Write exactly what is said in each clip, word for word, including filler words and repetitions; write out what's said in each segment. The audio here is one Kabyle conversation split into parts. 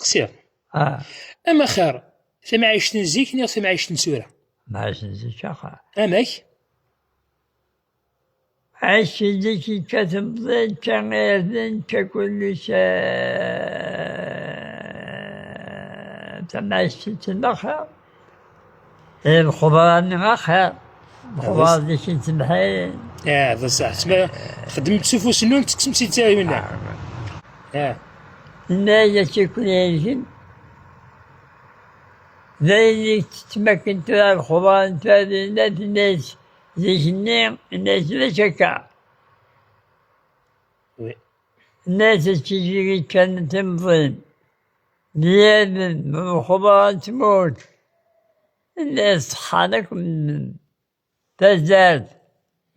Steqsi. Ah. Amaxer, tamɛict n zik neɣ tamɛict n tura? Tamɛict n zik axir. Amek? Ɛic zik, yekka temẓi, yekka irden, yekka kullec, eh, tamɛict n axir. Eh, lxeḍra-nni axir. Lxeḍra zik n tebḥirin. Ah, d ṣṣeḥ. Tma-, xedmemt s ufus-nwen, tekksem-tt-id ttawin. Ah. Nna-yas i kun-ihelken. D ayen i tettmakken tura lxeḍra n tura dinna, tenna-yas zik-nni, yenna-yas ulac akka. Oui. Yenna-yas d tijiri kan timẓin. D yirden, d lxeḍra n tmurt. Yenna-yas ṣeḥḥan akk medden. Tazart.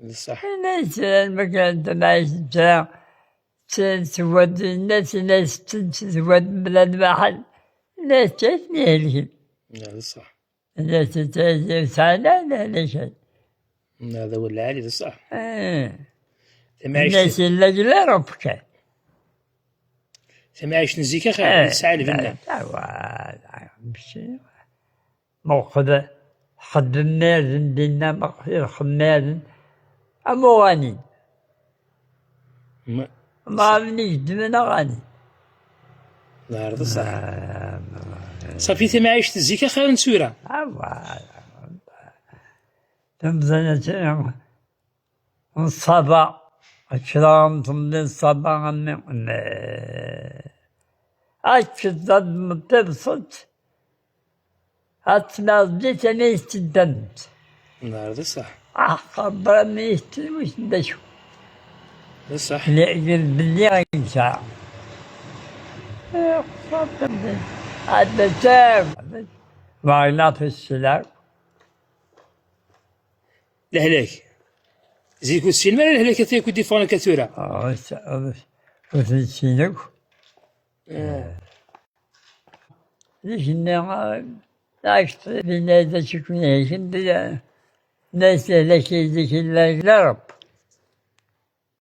D ṣṣeḥ. Yenna-yas lmakla n tamɛict netta, t-, tewwa-d, yenna-yas, yenna-yas, t-, tewwa-d mebla lmaḥel. Yenna-yas d ayen ihelken. Ah, d ṣṣeḥ. Yenna-yas d ayen ur sɛin ara lehlak. Ah, d awal lɛali, d ṣṣeḥ. Eh. Tamɛict. Yenna-yas yella yella Ṛebbi kan. Tamɛict n zik axir, eh, tesɛa lbenna. Awa, mačči. Muqel, xeddmen irden dinna, meqfil xeddmen irden, am uɣanin. Ma, ma ɛemni geddmen aɣanin. Neɛreḍ ṣṣeḥ. Ah, ṣafi tamɛict zik axir n tura. Awa, tamẓin-a n ṣṣaba, kra n temḍi n ṣṣaba, am, am, akken ad tmeṭṭi tebṣelt, ad tnaẓ di tama-is teddamt. Neɛreḍ ṣṣeḥ. Ah, xaber am yestin wissen d acu. D ṣṣeḥ. Li-, li-, belli yesɛa. Eh, xaber am-, ad d-taf. Bɣiɣ ad t-sseleɣ. Lehlak. Zik ur tessinem ara lehlak ata akk i d-iffɣen akka tura. Ah, ur s-, ur s-, ur ten-nessin akk. Ah. Zik-nni, ah, ak-, dinna d acu ken-ihelken, d, ah, nna-yas lehlak zik yella, yella Ṛebbi.